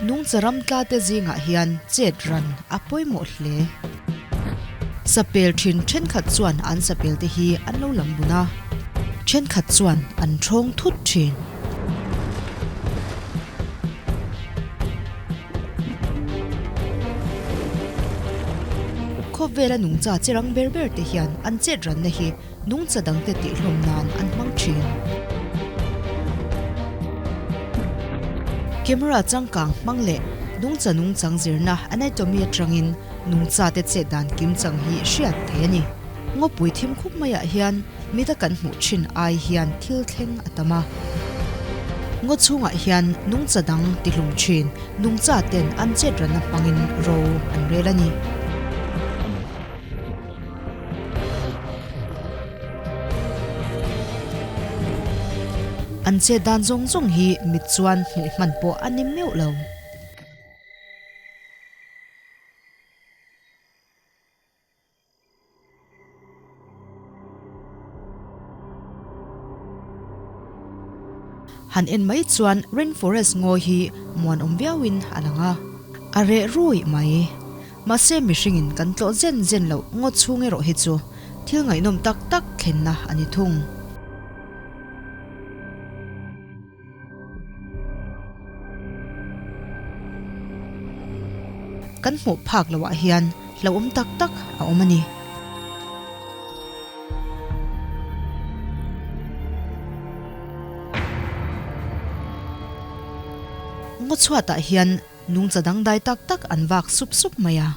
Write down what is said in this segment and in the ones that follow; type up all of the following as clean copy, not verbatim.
Nungcha ramtla te zingah hian chet ran a pawimawh hle. Sapel thin thenkhat chuan an sapel te hi an lo lam bun a, thenkhat chuan an thawng thut thin. Khawvela nungcha chi rang ber ber te hian an chet ranna hi nungcha dangte tihhlawm nan an hmang thin. Camera changkang hmang leh nungcha nungchang zirna anatomy atangin nungcha te chet dan kimchang hi hriat thei a ni. Ngawpui thim khup maiah hian mita kan hmuh thin ai hian thil thleng a tam a. Ngaw chhungah hian nungcha dang tihlum thin nungcha ten an chet ranna hmangin ro an rel a ni. An chet dan zawng zawng hi mit chuan hmuh hman pawh a ni meuh lo. Han en mai chuan rainforest ngawi hi muanawm viauin a lang a, a reh ruih mai. Mahse mihringin kan tlawh zen zen loh ngaw chhung erawh hi chu thil ngaihnawm tak tak thlenna a ni thung. Kan hmuh phak loh ah hian hlauhawm tak tak a awm a ni. Ngaw chhuat ah hian nungcha dangdai tak tak an vak sup sup mai a.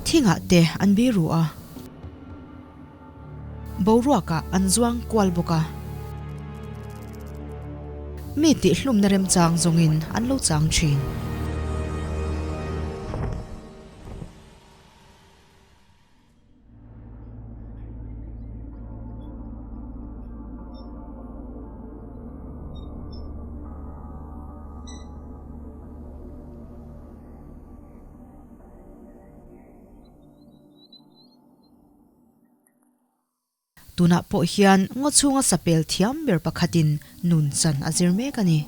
Thingah te an bi ru a, boruakah an zuang kual bawk a, mi tihhlumna remchang zawngin an lo chang thin. Tunah pawh hian ngaw chhunga sapel thiam ber pakhatin nun chan a zir mek a ni.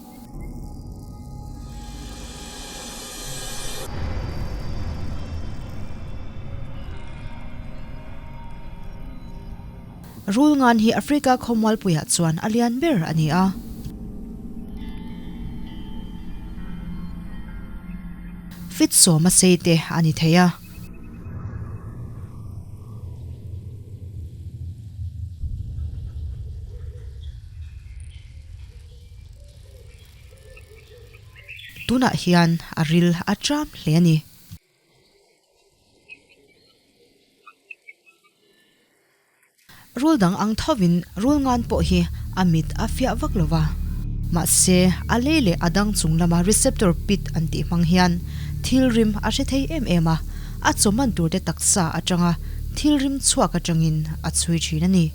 Rulngan hi Africa khawmualpuiah chuan a lian ber a ni a. Fit sawma sei te a ni thei a. Tunah hian a ril a ṭam hle a ni. Rul dang ang thovin rul ngan pawh hi a mit a fiah vak lo va. Mahse, a lei leh a dang chung lama receptor pit an tih hmang hian thil rim a hre thei em em a, a chawman turte taksa atanga thil rim chhuak atangin a chhui thin a ni.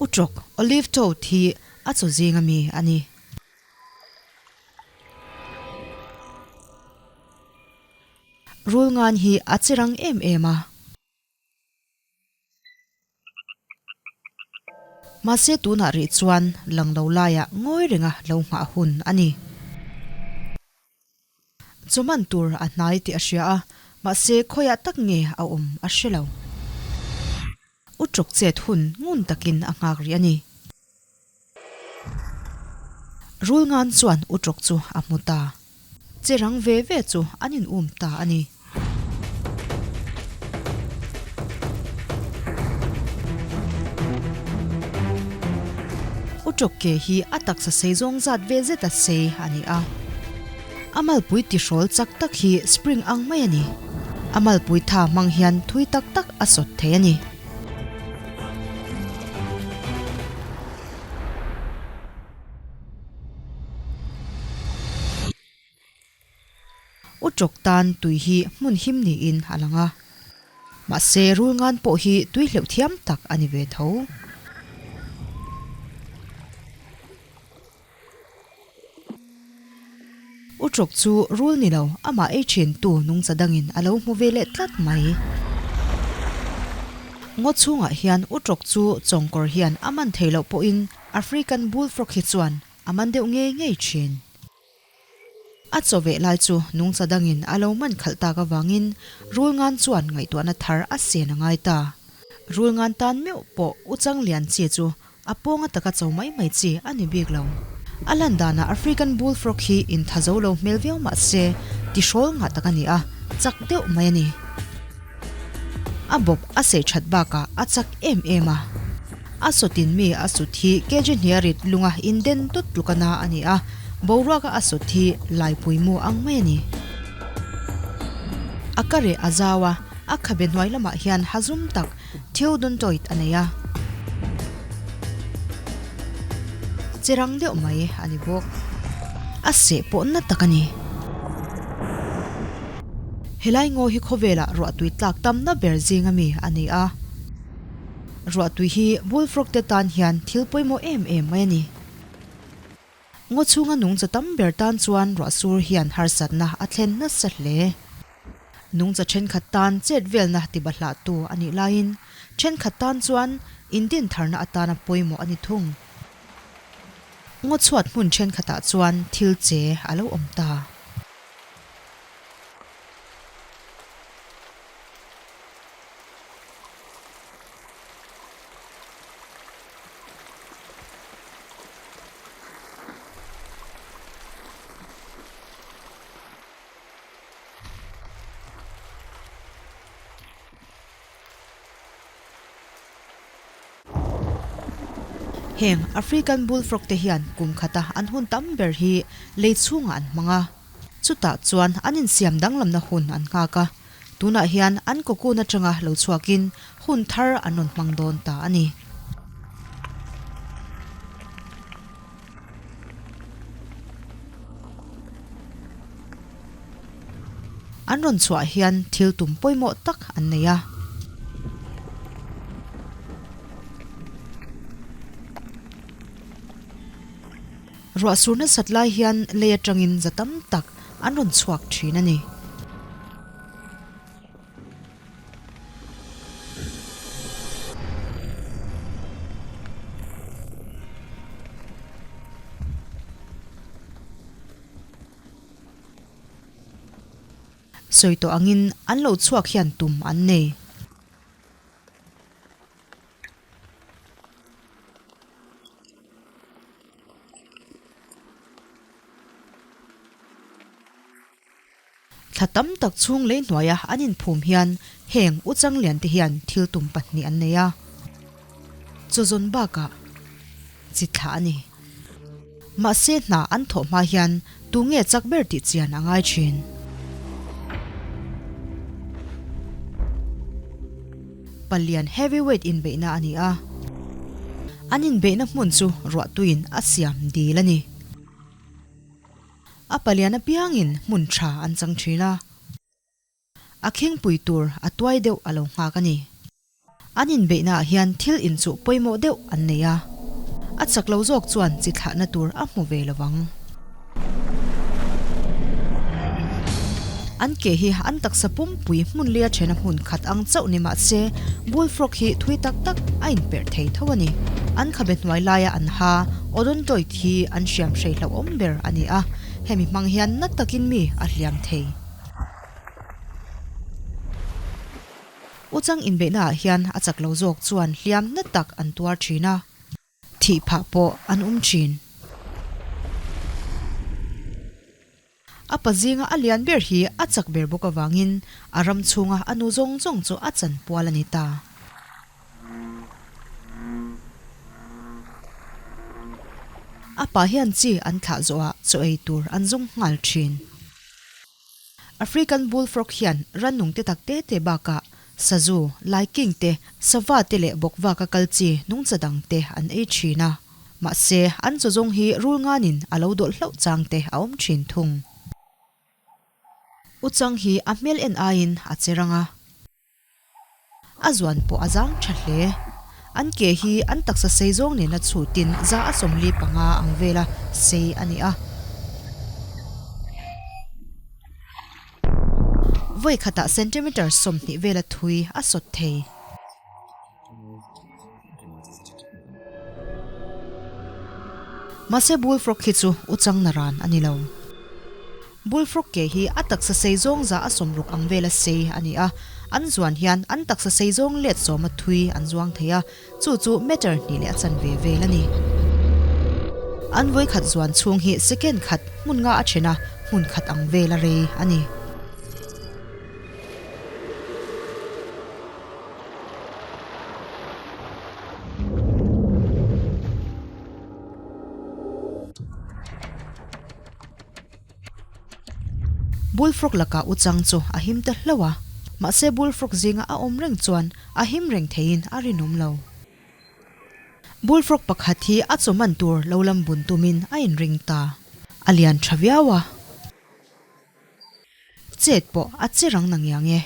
Uṭawk, Olive Toad, hi a chaw zing ami a ni. Rulngan hi a che rang em em a. Mahse tunah rih chuan lang lo laiah ngawi renga lo nghah hun a ni. Chawman tur a hnai tih a hria a, mahse khawiah tak nge a awm a hre lo. U tawk chet hun ngun takin a nghak rih a ni. Rulngan chuan U tawk chu a hmu ta. Che rang ve ve chu an in um ta a ni. U tawk ke hi a taksa sei zawng zat ve zet a sei a ni a. A malpui tihrawl chak tak hi spring ang mai a ni. A malpui tha hmang hian thui tak tak a sawt thei a ni. U tawk tan tui hi hmun him niin a lang a. Mahse, rulngan pawh hi tui hleuh thiam tak a ni ve tho. Utrawk chu rul ni lo, amah ei thin tu nungcha dangin a lo hmu ve leh tlat mai. Ngaw chhungah hian utrawk chu chawngkawr hian a man thei loh pawhin African bullfrog hi chuan a man deuh ngei ngei thin. A chaw veh lai chu nungcha dangin a lo man khalh tak avangin Rulngan chuan ngaihtuahna thar a sen a ngai ta. Rulngan tan meuh pawh Uchang lian chi chu a pawnga taka cho mai mai chi a ni bik lo. A lan danah African bullfrog hi intha zo lo hmel viau mah se tihrawl ngah tak a ni a, chak deuh mai a ni. A bawp a sei that bakah a chak em em a. A sawtin mi a sut hi kg hnia rit lunga inden tut tluk a na a ni a, boruaka a sut hi laipui mu ang mai a ni. A ka reh a zau a, a khabe hnuai lamah hian hazum tak Theodontoid a nei a. Che rang deuh mai a ni bawk. A seh pawh na tak a ni. Helai ngaw hi khawvelah ruahtui tlak tamna ber zinga mi a ni a. Ruahtui hi bullfrog te tan hian thil pawimawh em em mai a ni. Ngaw chhunga nungcha tam ber tan chuan ruahsur hian harsatna a thlen nasa hle. Nungcha thenkhat tan chet velna tibahlahtu a nih laiin thenkhat tan chuan indintharna atana pawimawh a ni thung. Ngaw chhuat hmun thenkhatah chuan thil che a lo awm ta. Heng African bullfrog te hian kum khata an hun tam ber hi lei chhungah an hmang a, chutah chuan an insiam danglamna hun an nghak a, tunah hian an cocoon atanga lo chhuakin hun thar an rawn hmang dawn ta a ni. An rawn chhuah hian thil tum pawimawh tak an nei a. Ruah sur nasat lai hian lei atangin za tam tak an rawn chhuak thin a ni. Sawi tawh angin an lo chhuak hian tum an nei. Thla tam tak chhung lei hnuaia an inphum hian heng u Changlian te hian thil tum pahnih an nei a, chawzawn bakah chi thlah a ni. Mahse hna an thawh hma hian tunge chak ber tih chian a ngai thin. Palian heavyweight inbeihna a ni a, an inbeihna hmun chu ruahtuiin a siam dil a ni. A palian apiangin hmun tha an chang thin a, a khingpui tur a tuai deuh a lo nghak a ni. An inbeihnaah hian thil inchuh pawimawh deuh an nei a, a chak lo zawk chuan chi thlahna tur a hmu ve lo vang. An ke hi an taksa pumpui hmun lia thena hmun khat ang chauh ni mah se, bullfrog hi thui tak tak a inperh thei tho a ni. An khabe hnuai laia an ha odontoid hi an hriam hrei hlauhawm ber a ni a, hemi hmang hian na takin mi a hliam thei. Uchang inbeihnaah hian a chak lo zawk chuan hliam na tak an tuar thin a. Thih phah pawh an awm thin. A pa zinga a lian ber hi a chak ber bawk avangin a ram chhunga a nu zawng zawng chu a chan pual a ni ta. A pa hian chi an thlah zawhah chaw ei tur an zawng nghal thin. African bullfrog hian rannung te tak te te bakah sazu, laiking te, sava te leh bawkvaka kal chi nungcha dang te an ei thin a. Mahse, an chaw zawng hi rul nganin a lo dawlh hlauh chang te a awm thin thung. Uchang hi a hmel en aiin a che rang a. zuan pawh a zang tha hle. An ke hi an taksa sei zawng nena chhutin za a 45 ang vela sei a ni a. Vawi khatah centimeter 20 vela thui a sawt thei. Mahse bullfrog hi chu u chang na ran a ni lo. Bullfrog ke hi a taksa sei zawng za a 60 ang vela sei a ni a, an zuan hian an taksa sei zawng let sawma thui an zuang thei a, chu chu meter hnih leh a chanve vel a ni. An vawikhat zuan chhung hi second khat hmun nga a then a, hmun khat ang vel a rei a ni. Bullfrog lakah u chang chu a him ta hlauh a, mahse bullfrog zinga a awm reng chuan a him reng theiin a rinawm lo. Bullfrog pakhat hi a chaw man tur lo lam bun tumin a inring ta. A lian tha viau a. Chet pawh a che rang na ngiang e.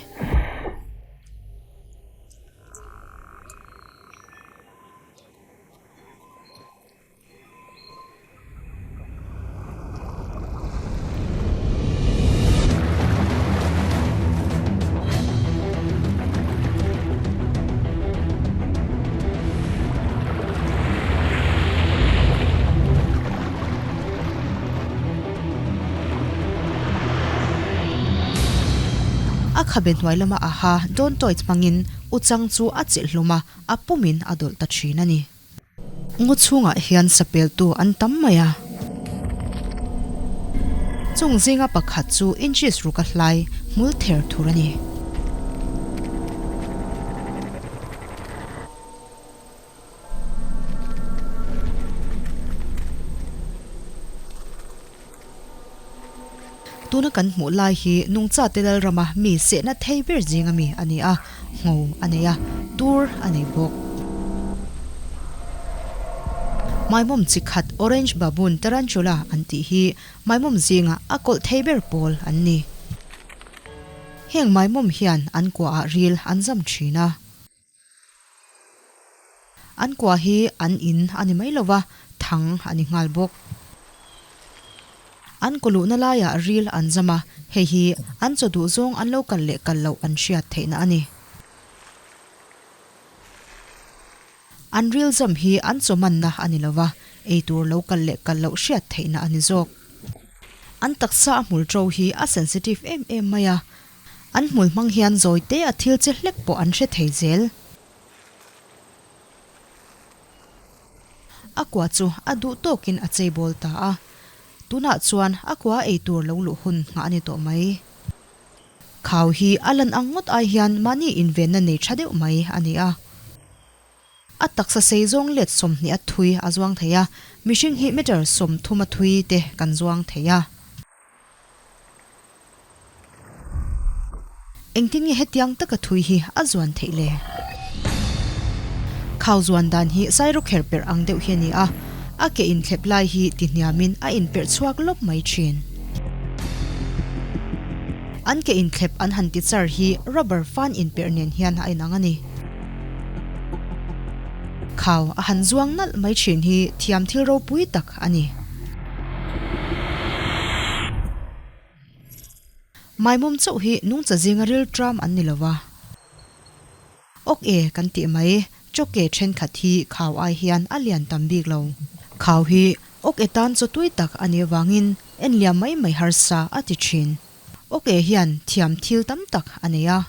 A khabe hnuai lama a ha dawn tawih hmangin u chang chu a chilh hlum a, a pumin a dawlh ta thin a ni. Ngaw chhungah hian sapeltu an tam mai a. Chung zinga pakhat chu inches ruk a hlai hmul ther thur a ni. Tuna kan hmuh lai hi nungchate Lalrama mi sehna thei ber zinga mi a ni a, ngho a nei a, tur a nei bawk. Maimawm chi khat Orange Baboon Tarantula an tih hi maimawm zinga a kawlh thei ber pawl an ni. Heng maimawm hian an kuaah ril an zam thin a. An kua hi an in a ni mai lo va, thang a ni nghal bawk. An kaw luhna laiah ril an zam a, hei hi an chaw duh zawng an lo kal leh kal loh an hriat theihna a ni. An ril zam hi an chaw manna a ni lo va, ei tur lo kal leh kal loh hriat theihna a ni zawk. An taksa a hmul ṭo hi a sensitive em em mai a, An hmul hmang hian zawi te a thil che hlek pawh an hre thei zel. A kua chu a duh tawkin a chei bawl ta a. Tunah chuan a kua ei tur lo luh hun nghah a ni tawh mai. Khau hi a lan ang ngawt ai hian mahni invenna nei tha deuh mai a ni a. A taksa sei zawng let 20 a thui a zuang thei a, mihring hi meter 30 a thui te kan zuang thei a. Engtin nge hetiang taka thui hi a zuan theih le? Khau zuan dan hi sairawkher perh ang deuh hi a ni a, a ke inthlep lai hi ti hniamin a inperh chhuak lawp mai thin. An ke inthlep an han ti char hi rubber fan inperh nen hian a inang a ni. Khau a han zuang nalh mai thin hi thiam thil ropui tak a ni. Maimawm chauh hi nungcha zinga ril tram an ni lo va. Awk e kan tih mai, chawke thenkhat hi khau ai hian a lian tam bik lo. Khau hi awk e tan chaw tui tak a nih avangin en liam mai mai harsa a ti thin. Awk e hian thiam thil tam tak a nei a.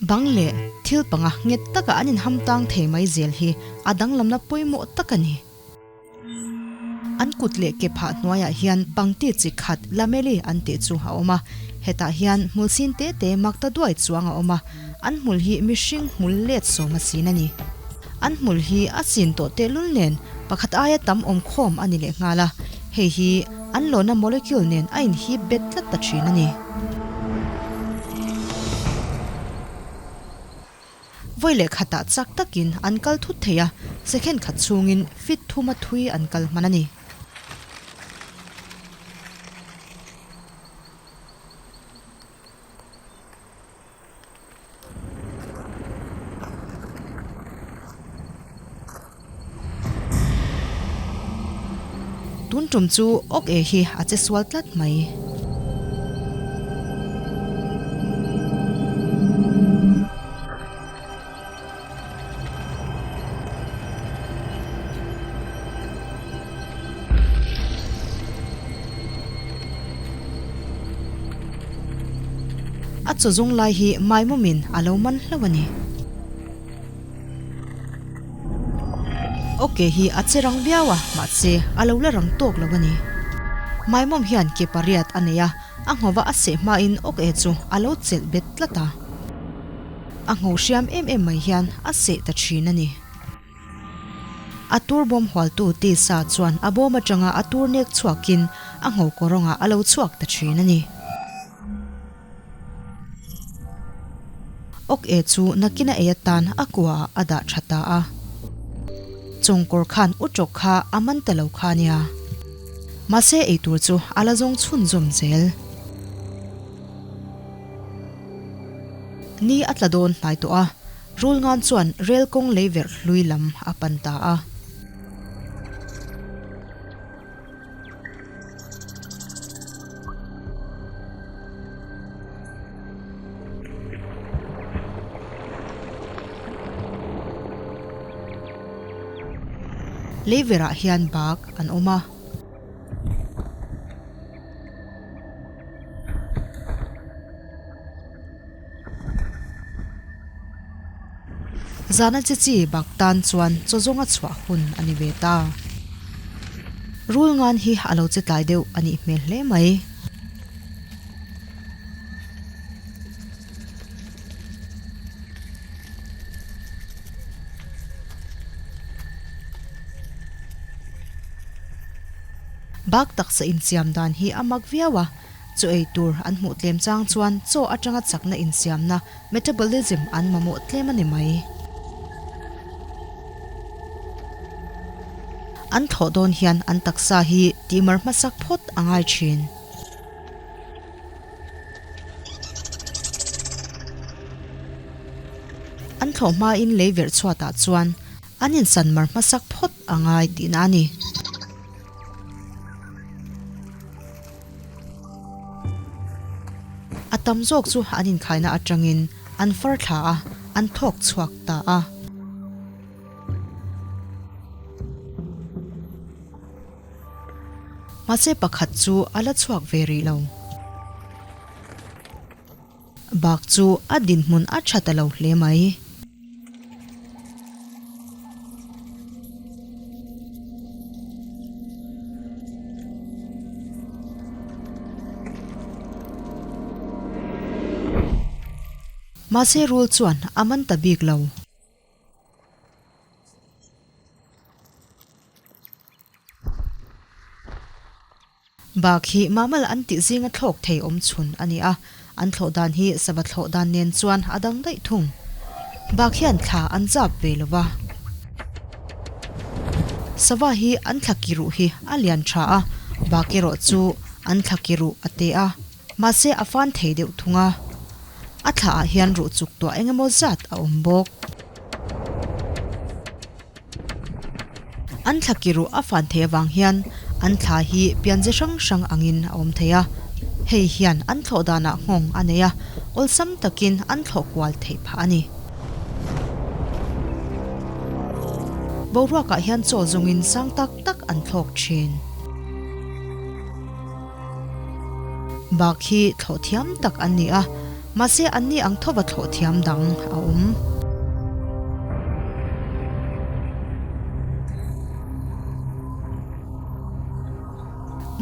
Bang leh thil panga nghet taka an inham tang thei mai zel hi a danglamna pawimawh tak a ni. An kut leh ke phah hnuaiah hian pangti chi khat lameli an tih chu a awm a, hetah hian hmul sin te te mak ta duai chuang a awm a, an hmul hi mihring hmul let sawm a sin a ni. An hmul hi a sin tawh tehlul nen pakhat aia tam awm khawm a ni leh nghal a, hei hi an lawna molecule nen a inhip bet tlat ta thin a ni. Vawi leh khatah chak takin an kal thut thei a, second khat chhungin feet thuma thui an kal hman a ni. Tun tum chu awk e hi a che sual tlat mai. A chaw zawng lai hi maimawmin a lo man hlauh a ni. Ok hi a che rang viau a, mahse a lo la rang tawk lo a ni. Maimawm hian ke pariat a nei a, a nghawva a seh hmain ok chu a lo chelh bet tlat a. A ngho hriam em em mai hian a seh ta thin a ni. A tur bawm hualtu tisa chuan a bawm atanga a tur nek chhuakin a ngho kawrawngah a lo chhuak ta thin a ni. Ok e chu nakina ei atan a kuaah a dah tha ta a. Chawngkawr khan u tawk kha a man ta lo kha nia. Mahse eitur chu a la zawng chhunzawm zel. Ni a tla dawn hnai tawh a, Rulngan chuan rel kawng lei verh hlui lam a pan ta a. Lei verah hian bak an awm a. Zana chi chi bak tan chuan chaw zawnga chhuah hun a ni ve ta. Rul ngan hi a lo che tlai deuh a nih hmel hle mai. Bak taksa insiam dan hi a mak viau a, chaw ei tur an hmuh tlem chang chuan chaw atanga chakna insiamna, metabolism, an mamawh tlem a ni mai. An thlawh dawn hian an taksa hi tihmar hmasak phawt a ngai thin. An thlawh hmain lei verh chhuatah chuan an insan mar hmasak phawt a ngai tihna a ni. A tam zawk chu an inkhaina atangin an far thla a, an thawk chhuak ta a. Mahse pakhat chu a la chhuak ve rih lo. Bak chu a dinhmun a tha ta lo hle mai. Mahse rul chuan a man ta bik lo. Bak hi mahmal an tih zinga thlawk thei awm chhun a ni a, an thlawh dan hi sava thlawh dan nen chuan a dang daih thung. Bak hian thla an zap ve lo va. Sava hi an thla ki ruh hi a lian tha a, bak erawh chu an thla ki ruh a te a, mahse a fan thei deuh thung a. A thla ah hian ruh chuk tuah eng emaw zat a awm bawk. An thla ki ruh a fan thei avang hian an thla hi pianze hrang hrang angin a awm thei a. Hei hian an thlawh danah nghawng a nei a, awlsam takin an thlawh kual theih phah a ni. Boruakah hian chaw zawngin sang tak tak an thlawk thin. Bak hi thlawh thiam tak an ni a. Mahse anni ang thova thlawh thiam dang a awm.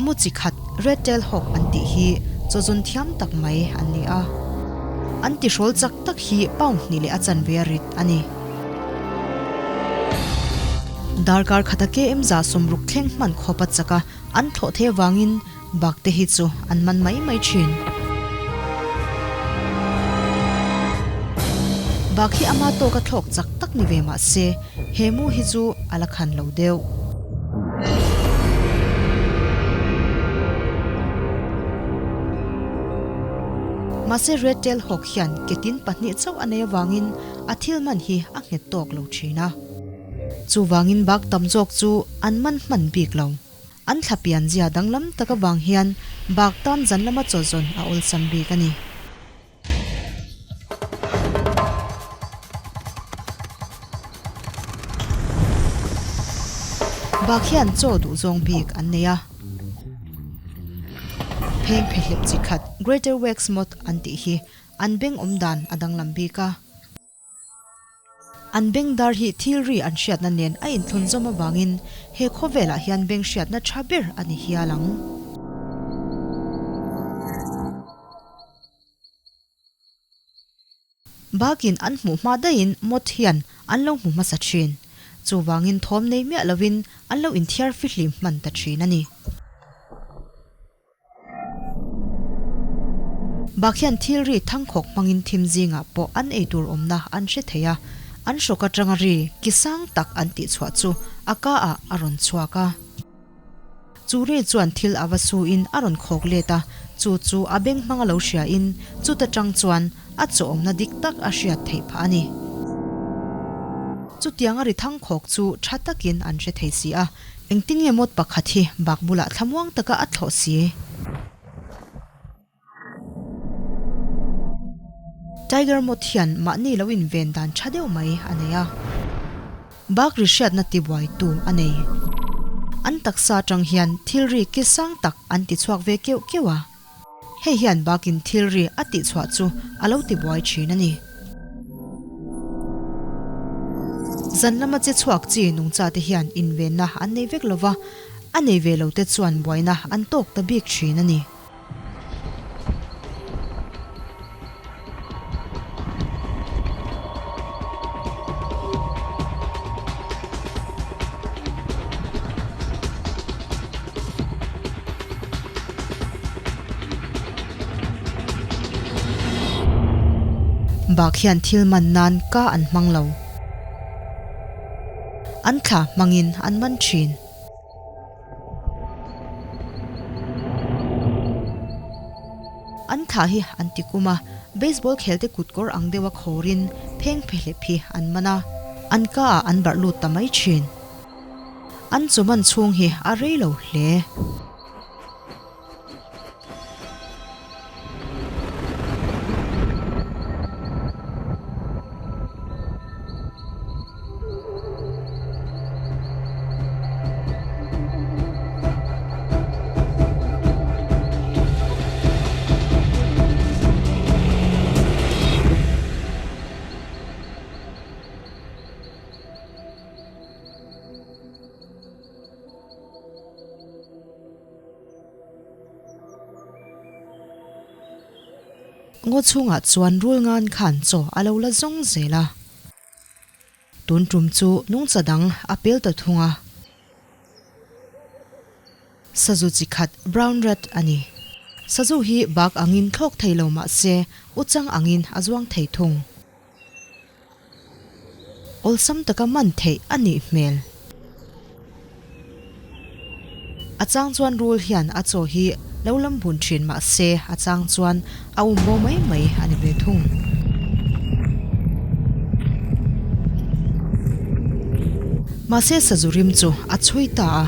Mu chi khat Red Tail Hawk an tih hi chawzun thiam tak mai an ni a. An tihrawl chak tak hi pound hnih leh a chanve a rit a ni. Darkar khata KM 60 thleng hman khawp a chak a, an thlawh thei avangin Bak te hi chu an man mai mai thin. Bak hi ama tawka thlawk chak tak ni ve mah se, he mu hi chu a la khan lo deuh. Mahse Red Tail Hawk hian ketin pahnih chauh a nei avangin a thil man hi a nghet tawk lo thin a. Chuvangin bak tam zawk chu an man hman bik lo. An thla pianzia danglam tak avang hian bak tan zan lama chaw zawn a awlsam bik a ni. Bak hian chaw duh zawng bik an nei a. Pheng phehlep chi khat Greater Wax Moth an tih hi an beng awm dan a danglam bik a. An beng dar hi thil ri an hriatna nen a inthlun zawm avangin he khawvelah hian beng hriatna tha ber a ni hial ang. Bakin an hmuh hma daihin moth hian an lo hmu hmasa thin. Chuvangin thawm nei miah lovin an lo inthiar fihlim hman ta thin a ni. Bak hian thil ri thangkhawk hmangin thim zingah pawh an ei tur awmna an hre thei a, an hrawk atanga ri ki sang tak an tih chhuah chu a ka ah a rawn chhuak a. Chu ri chuan thil a va su in a rawn khawk let a, chu chu a beng hmanga lo hria in chuta tang chuan a chaw awmna dik tak a hriat theih phah a ni. Chutiang a ri thangkhawk chu tha takin an hre thei si a, Engtin nge mawt pakhat hi bak bulah thlamuang taka a thlawh si? Tiger mawt hian mahni lo inven dan tha deuh mai a nei a. Bak ri hriatna tibuaitu a nei. An taksa atang hian thil ri ki sang tak an ti chhuak ve keuh keuh a. Hei hian bakin thil ri a tihchhuah chu a lo tibuai thin a ni. Zan lama che chhuak chi nungchate hian invenna an nei vek lova, a nei ve lote chuan buaina an tawk ta bik thin a ni. Bak hian thil man nan ka an hmang lo. An thla hmangin an man thin. An thla hi an ti kum a, baseball khelte kutkawr ang deuha khawrin pheng phehlep hi an man a, an ka ah an barh lut ta mai thin. An chaw man chhung hi a rei lo hle. Ngaw chhungah chuan rul ngan khan chaw a lo la zawng zel a. Tun tum chu nungcha dang a pel ta thung a. Sazu chi khat brown rat a ni. Sazu hi bak angin thlawk thei lo mah se uchang angin a zuang thei thung. Awlsam taka man theih a nih hmel. A chang chuan rul hian a chaw hi lo lam bun thin mah se a chang chuan a um bo mai mai a ni ve thung. Mahse sazu rim chu a chhui ta a.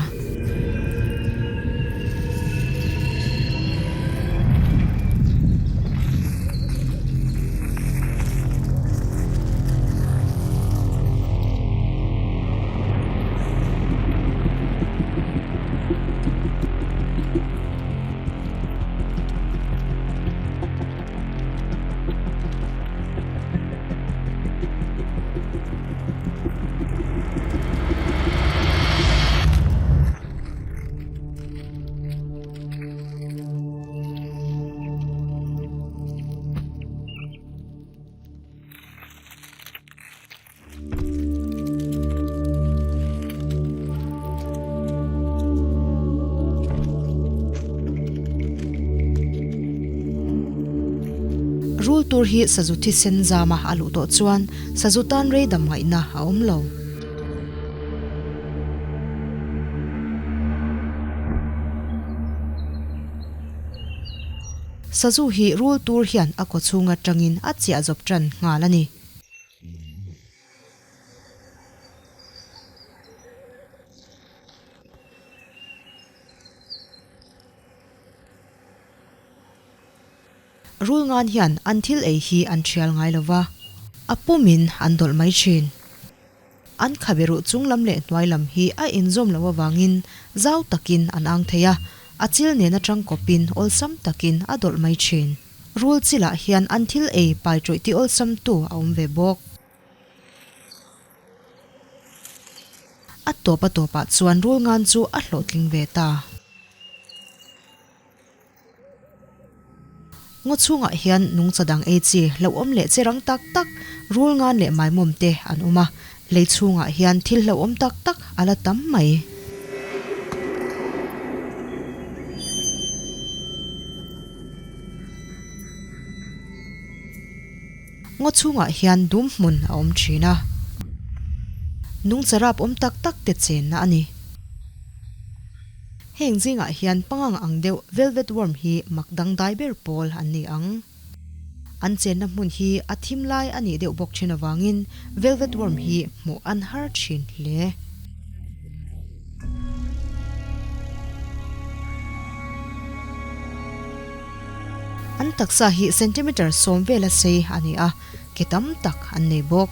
Rul tur hi sazu thisen zama a luh tawh chuan sazu tan rei dam ngaihna a awm lo. Sazu hi rul tur hian a kaw chhung atangin a chiah zawp tan nghal a ni. Rul ngan hian an thil ei hi an thial ngai lo va, a pumin an dawlh mai thin. An khabe ruh chung lam leh hnuai lam hi a inzawm loh avangin zau takin an ang thei a, a chil nen atang kawpin awlsam takin a dawlh mai thin. Rul chilah hian an thil ei pai tawih ti awlsam tu a awm ve bawk. A tawp a tawpah chuan rul ngan chu a hlawhtling ve ta. Ngaw chhungah hian nungcha dang ei chi hlauhawm leh che rang tak tak, rul ngan leh maimawm te an awm a, lei chhungah hian thil hlauhawm tak tak a la tam mai. Ngaw chhungah hian dum hmun a awm thin a, nungcha rap awm tak tak te chenna a ni. Heng zingah hian pangang ang deuh velvet worm hi mak dangdai ber pawl an ni ang. An chenna hmun hi a thim lai a nih deuh bawk thin avangin velvet worm hi hmuh an har thin hle. An taksa hi centimeter sawm vela sei a ni a, ke tam tak an nei bawk.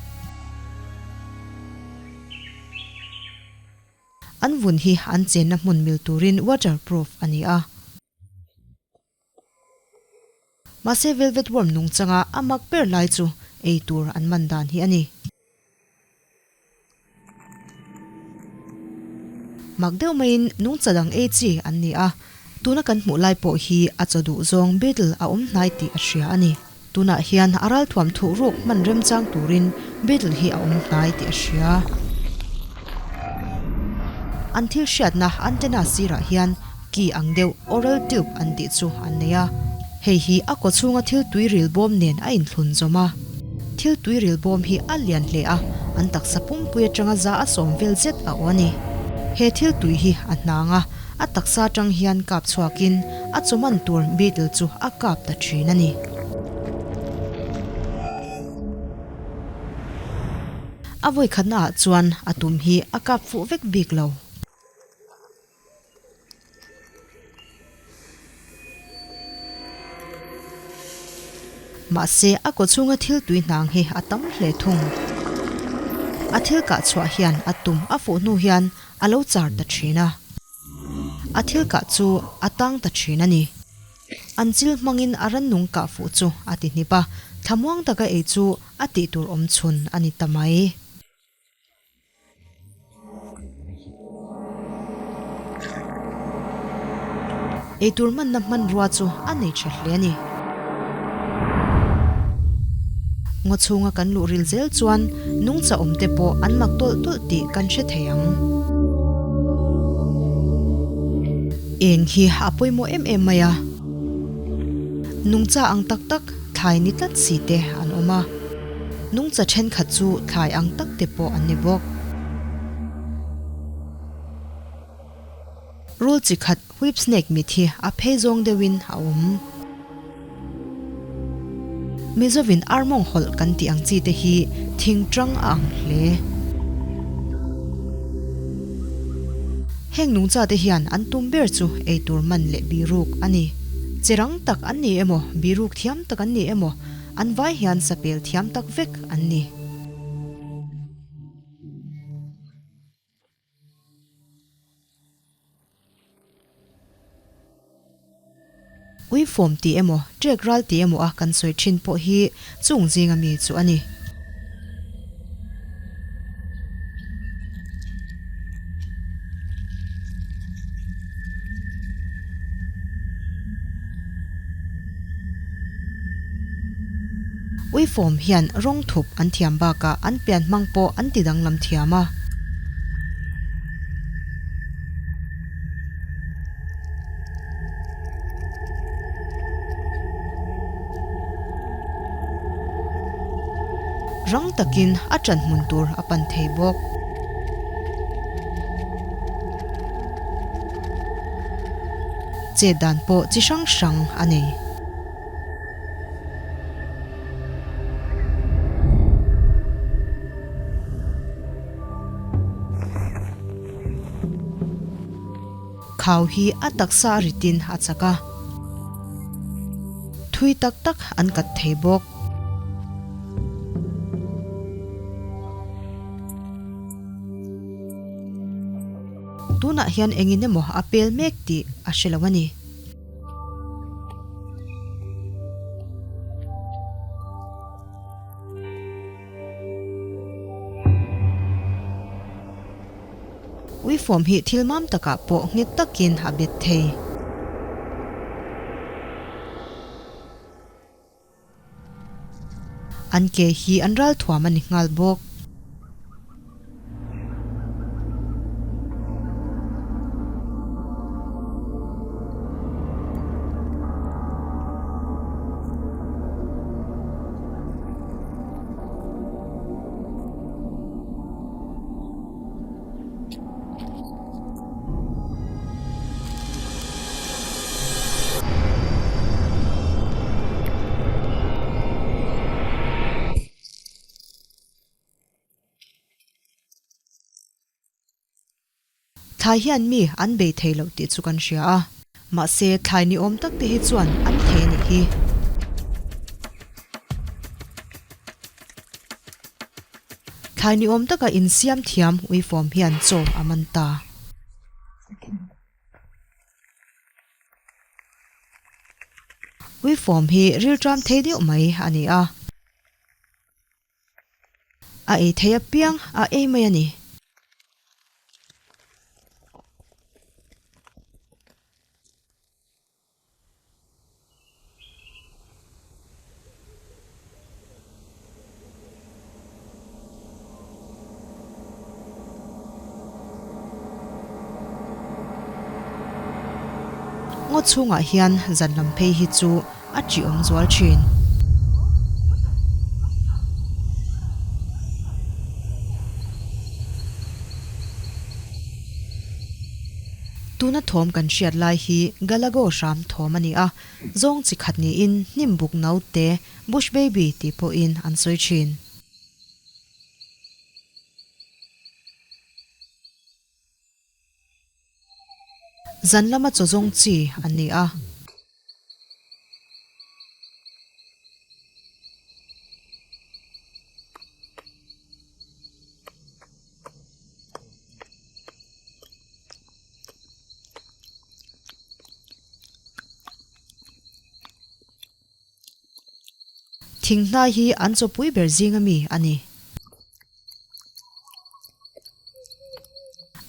An vun hi an chenna hmun mil turin waterproof a ni a. Mahse velvet worm nungchanga a mak ber lai chu ei tur an man dan hi a ni. Mak deuh maiin nungcha dang ei chi an ni a, tuna kan hmuh lai pawh hi a chaw duh zawng beetle a awm hnai tih a hria a ni. Tunah hian a ralthuam thuh ruk hman remchang turin beetle hi a awm hnai tih a hria. An thil hriatna antenna sirah hian ki ang deuh oral tube an tih chu an nei a. Hei hi a kaw chhunga thil tui ril bawm nen a inthlun zawm a. Thil tui ril bawm hi a lian hle a, an taksa pumpui atanga za a sawm vel zet a aw a ni. He thil tui hi a hnang a, A taksa atang hian kap chhuakin a chawman tur beetle chu a kap ta thin a ni. A vawi khatna ah chuan a tum hi a kap fuh vek bik lo. Mahse, a kaw chhunga thil tui hnang hi a tam hle thung. A thil kah chhuah hian a tum a fuh hnu hian a lo char ta thin a. A thil kah chu a tang ta thin a ni. An chil hmangin a rannung kah fuh chu a ti hnip a, thlamuang taka ei chu a tih tur awm chhun a ni ta mai. Eitur hmanna hmanrua chu a nei tha hle a ni. Ngaw chhunga kan luh ril zel chuan nungcha awm te pawh an mak tawlh tawlh tih kan hre thei ang. Eng hi a pawimawh em em mai a. Nungcha ang tak tak thlai ni tlat si te an awm a. Nungcha thenkhat chu thlai ang tak te pawh an ni bawk. Rul chi khat whip snake mit hi a phei zawng deuhin a awm. Mizovin armawng hawlh kan tih ang chi te hi thing tang a ang hle. Heng nungcha te hian an tum ber chu eitur man leh biruk a ni. Che rang tak an ni emaw, biruk thiam tak an ni emaw, An vai hian sapel thiam tak vek an ni. Uifawm tih emaw, ṭek ral tih emaw a kan sawi ṭhin pawh hi chung zinga mi chu a ni. Uifawm hian rawng thup an thiam bakah an pian hmang pawh an ti danglam thiam a. Rang takin a ṭan hmun tur a pan thei bawk. Chet dan pawh chi hrang hrang a nei. Khau hi a taksa a ritin a chak a. Thui tak tak an kat thei bawk. Tunah hian engin emaw a pel mek tih a hre lo a ni. Uifawm hi thil mam takah pawh nghet takin a bet thei. An ke hi an ral thuam a ni nghal bawk. Thlai hian mi an bei thei loh tih chu kan hria a, mahse thlai ni awm tak te hi chuan an thei a nih hi. Thlai ni awm taka insiam thiam uifawm hian chaw a man ta. Uifawm hi rilṭam thei deuh mai a ni a. A ei thei apiang a ei mai a ni. Ngaw chhungah hian zan lam phei hi chu a ṭih awm zual ṭhin. Tuna thawm kan hriat lai hi Galago hram thawm a ni a, zawng chi khat niin hnim buk naute, bush baby, tih pawhin an sawi ṭhin. Zan lama chaw zawng chi an ni a. Thing hnai hi an chawpui ber zinga mi a ni.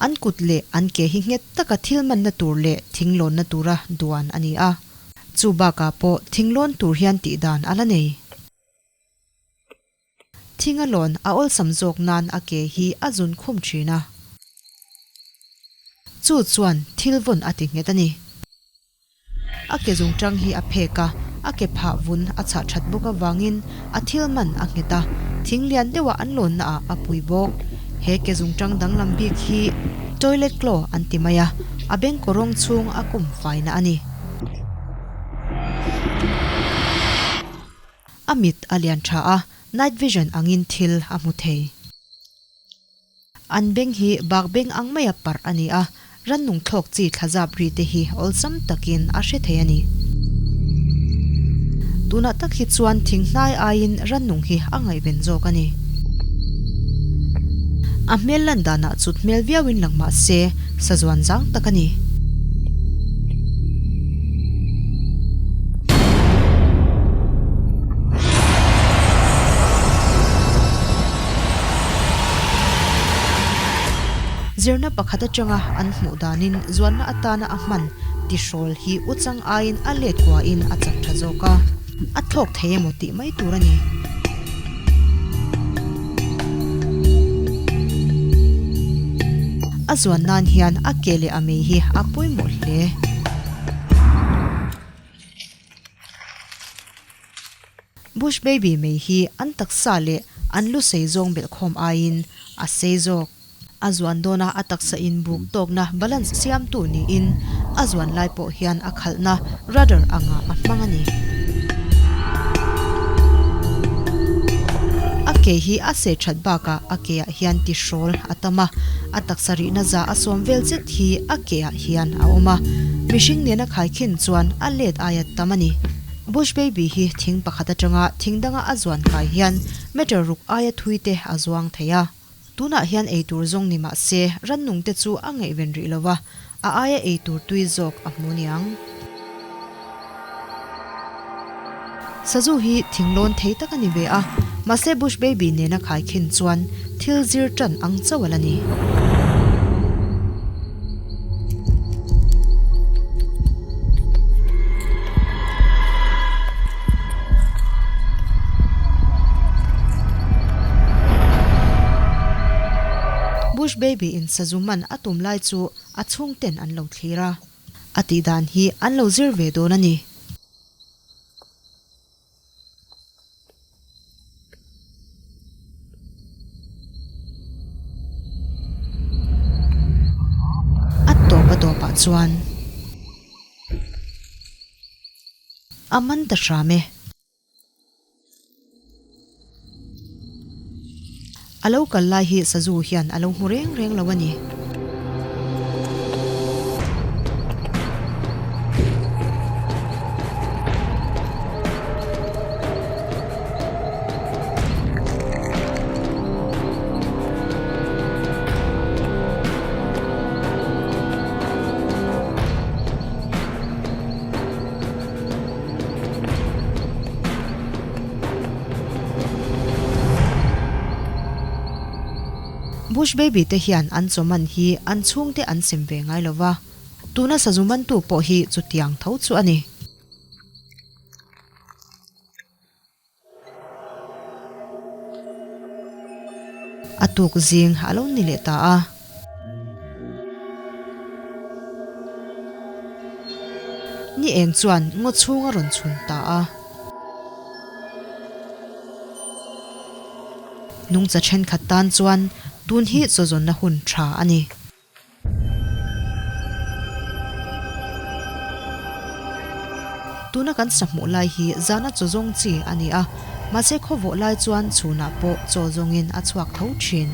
An kut leh an ke hi nghet taka thil manna tur leh thing lawnna tura duan a ni a. Chu bakah pawh thing lawn tur hian tih dan a la nei. Thing a lawn a awlsam zawk nan a ke hi a zun khum thin a. Chu chuan thil vawn a ti nghet a ni. A ke zungtang hi a phek a, a ke phah vun a chhah that bawk avangin a thil man a nghet a, thing lian deuha an lawnna ah a pui bawk. He ke zungtang danglam bik hi toilet claw an ti mai a, a bengkaw rawng chhung a kum faina a ni. A mit a lian tha a, night vision angin thil a hmu thei. An beng hi bak beng ang maia parh a ni a, rannung thlawk chi thlazap ri te hi awlsam takin a hre thei a ni. Tunah tak hi chuan thing hnai aiin rannung hi a ngaihven zawk a ni. A hmel lan danah chut hmel viauin lang mah se, sazuan zang tak a ni. Zirna pakhat atanga an hmuh danin zuanna atana a hman tihrawl hi uchang aiin a let kuahin a chak tha zawk a, a thlawk thei emaw tih mai tur a ni. A zuan nan hian a ke leh a mei hi a pawimawh hle. Bush baby mei hi an taksa leh an lu sei zawng belhkhawm aiin a sei zawk. A zuan dawna a taksa inbuk tawkna balance siamtu niin a zuan lai pawh hian a khalhna rudder anga a hmang a ni. A ke hi a seh that bakah a ke ah hian tihrawl a tam a, a taksa rihna za a sawm vel zet hi a ke ah hian a awm a, mihring nena khaikhin chuan a let aia tam a ni. Bush baby hi thing pakhat atanga thing danga a zuan kai hian meter ruk aia thui te a zuang thei a. Tunah hian eitur zawng ni mah se rannung te chu a ngaihven rih lo va, a aia eitur tui zawk a hmu niang. Sazu hi thinglawn thei tak a ni ve a, mahse Bush Baby nena khaikhin chuan thil zir tan ang chauh a la ni. Bush Baby in sazu man a tum lai chu a chhungten an lo thlir a. A tih dan hi an lo zir ve dawn a ni. A tawp a tawpah chuan a man ta hram e. A lo kal lai hi sazu hian a lo hmu reng reng lo a ni. Bush baby te hian an chaw man hi an chhungte an sem ve ngai lo va, tuna sazu mantu pawh hi chutiang tho chu a ni. A tuk zing a lo ni leh ta a. Ni eng chuan ngaw chhung a rawn chhun ta a. Nungcha thenkhat tan chuan tun hi chawzawnna hun tha a ni. Tuna kan sahmuh lai hi zana chaw zawng chi a ni a, mahse khawvawh lai chuan chhunah pawh chaw zawngin a chhuak tho thin.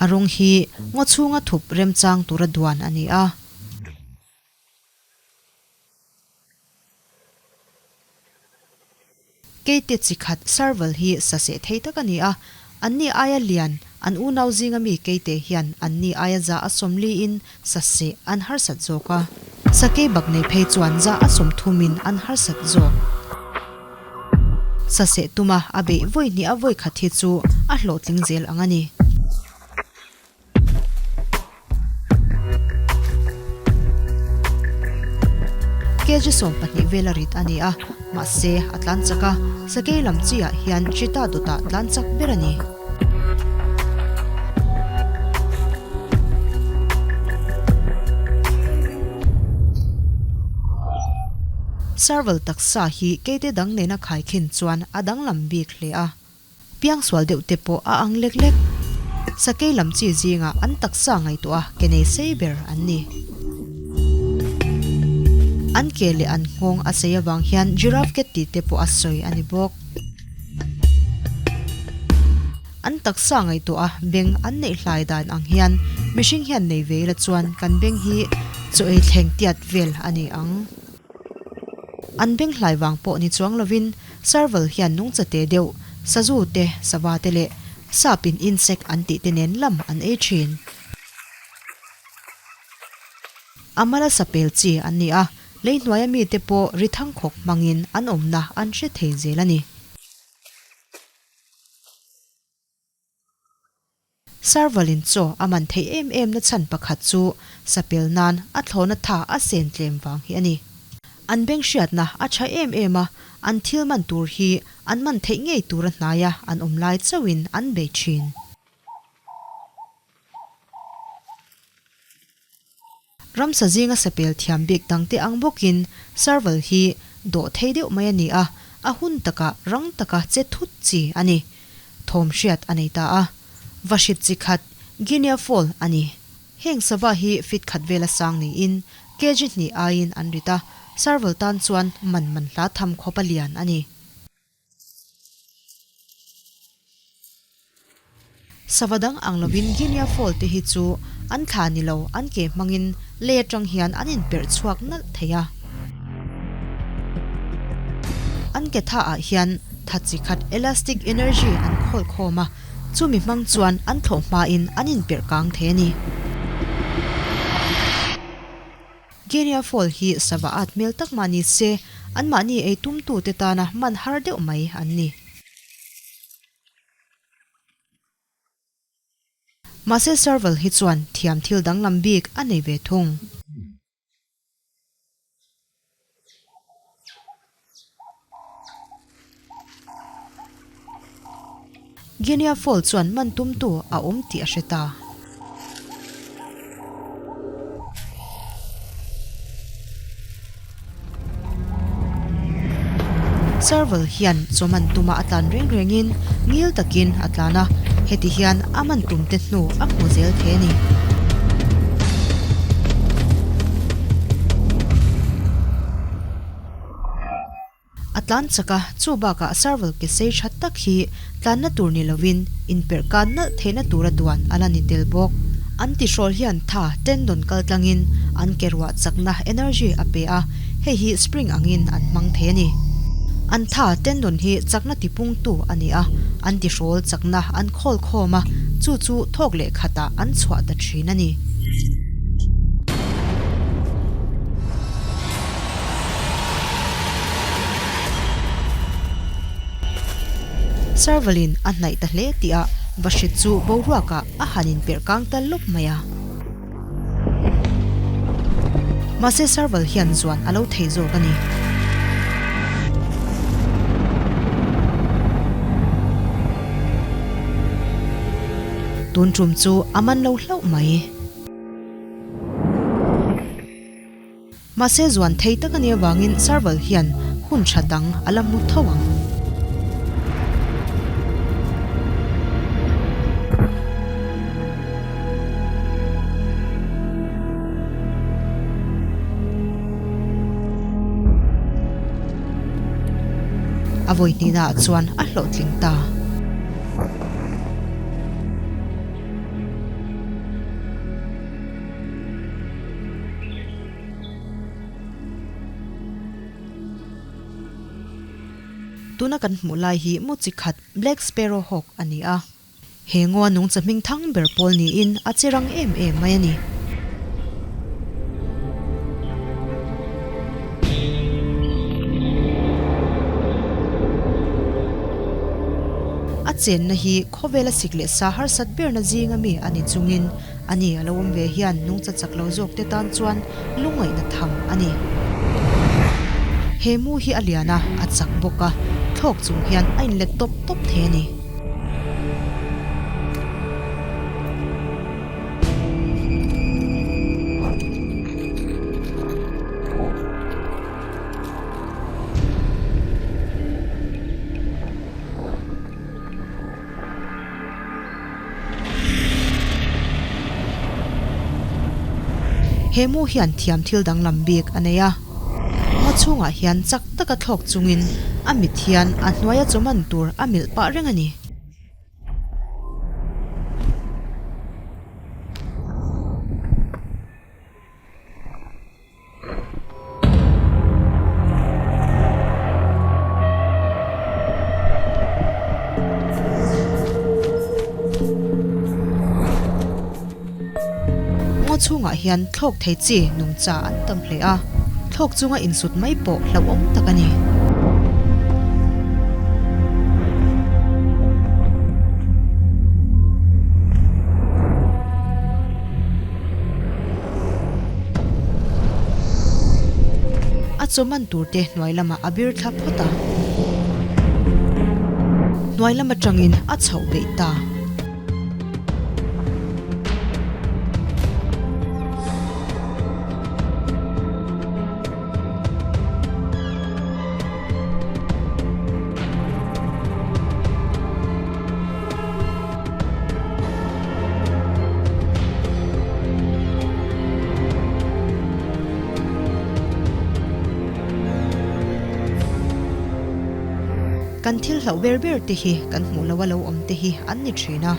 A rawng hi ngaw chhunga thup remchang tura duan a ni a. Keite chi khat serval hi sa seh thei tak a ni a, anni aia lian an unau zinga mi keite hian anni aia za a sawmliin sa seh an harsat zawk a. Sakei bak nei phei chuan za a sawmthumin an harsat zawk. Sa seh tuma a beih vawi hnih a vawi khat hi chu a hlawhtling zel ang a ni. Kg 12 vel a rit a ni a, mahse a tlan chak a, sakei lam chi ah hian cheetah dawtah tlan chak ber a ni. Serval taksa hi keite dang nena khaikhin chuan a danglam bik hle a. Piangsual deuh te pawh a ang lek lek. Sakei lam chi zingah an taksa ngaihtuah a ke nei sei ber an ni. An ke leh an nghawng a sei avang hian giraffe ke tih te pawh a sawi a ni bawk. An taksa ngaihtuah a beng an neih hlai dan ang hian mihring hian nei ve ila chuan kan beng hi chaw ei thleng tiat vel a ni ang. An beng hlai vang pawh ni chuang lovin serval hian nungcha te deuh, sazu te, sava te leh sapin insect an tih te nen lam an ei thin. A mala sapel chi an ni a, lei hnuaia mite pawh ri thangkhawk hmangin an awmna an hre thei zel a ni. Serval-in chaw a man theih em em na chhan pakhat chu sapel nan a thlawhna tha a sen tlem vang hi a ni. An beng hriatna a tha em em a, an thil man tur hi an man theih ngei tur a hnaia an awm lai chauhin an bei thin. Ramsa zinga sapel thiam bik dangte ang bawkin serval hi dawh thei deuh mai a ni a, a hun takah rang taka che thut chi a ni. Thawm hriat a nei ta a. Vahrit chi khat, Guinea fowl, a ni. Heng sava hi fit khat vela sang niin kg hnih aiin an rit a, serval tan chuan man man hla tham khawp a lian a ni. Sava dang ang lovin Guinea fowl te hi chu an thla ni lo, an ke hmangin lei atang hian an inperh chhuak nalh thei a. An ke tha ah hian tha chi khat elastic energy an khawl khawm a, chumi hmang chuan an thlawh hmain an inperh kang thei a ni. Guinea fowl hi sava at hmel tak mah ni se, anmahni ei tumtute tana man har deuh mai an ni. Mahse Serval hi chuan thiam thil danglam bik a nei ve thung. Guinea fowl chuan man tumtu a awm tih a hre ta. Serval hian chaw man tuma a tlan reng rengin ngil takin a tlan a, heti hian a man tumte hnu a hmu zel thei a ni. A tlan chak a, chu bakah serval ke sei tha tak hi tlanna tur ni lovin inperh kan nalh theihna tura duan a la ni tel bawk. An tihrawl hian tha tendon kal tlangin an ke ruah chakna energy a pe a, hei hi spring angin an hmang thei a ni. An tha tendon hi chakna tipungtu a ni a, an tihrawl chakna an khawl khawm a, chu chu thawk leh khatah an chhuah ta thin a ni. Servalin a hnaih ta hle tih ah Vahrit chu boruakah a han inperh kang ta lawp mai a. Mahse Serval hian zuan a lo thei zawk a ni. Tun tum chu a man lo hlauh mai. Mahse zuan thei tak a nih avangin Serval hian hun tha dang a la hmu tho ang. A vawi hnihnaah chuan a hlawhtling ta. Tuna kan hmuh lai hi mu chi khat Black Sparrow Hawk a ni a. He ngaw nungcha hming thang ber pawl niin a che rang em em mai a ni. A chenna hi khawvela sik leh sa harsat berna zinga mi a ni chungin A ni, a lo awm ve hian nungcha chak lo zawk te tan chuan lungngaihna tham a ni. He mu hi a lian a, a chak bawk a, thlawk chung hian a inlet tawp tawp thei a ni. He mu hian thiam thil danglam bik a nei a, ngaw chhungah hian chak taka thlawk chungin a mit hian a hnuaia chawman tur a milh pah reng a ni. Ngaw chhungah hian thlawk thei chi nungcha an tam hle a, thlawk chunga insut mai pawh hlauhawm tak a ni. A chaw man tur te hnuai lamah a bir thla phawt a. Hnuai lam atangin a chhoh beih ta. Kan thil hlauh ber ber te hi kan hmuh loh a lo awm te hi an ni thin a.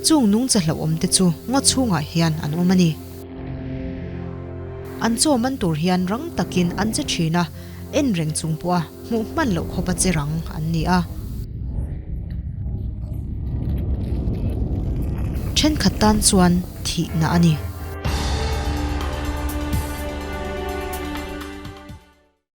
Chung nungcha hlauhawm te chu ngaw chhungah hian an awm a ni. An chaw man tur hian rang takin an che thin a, en reng chung pawha hmuh hman loh khawpa che rang an ni a. Thenkhat tan chuan thihna a ni.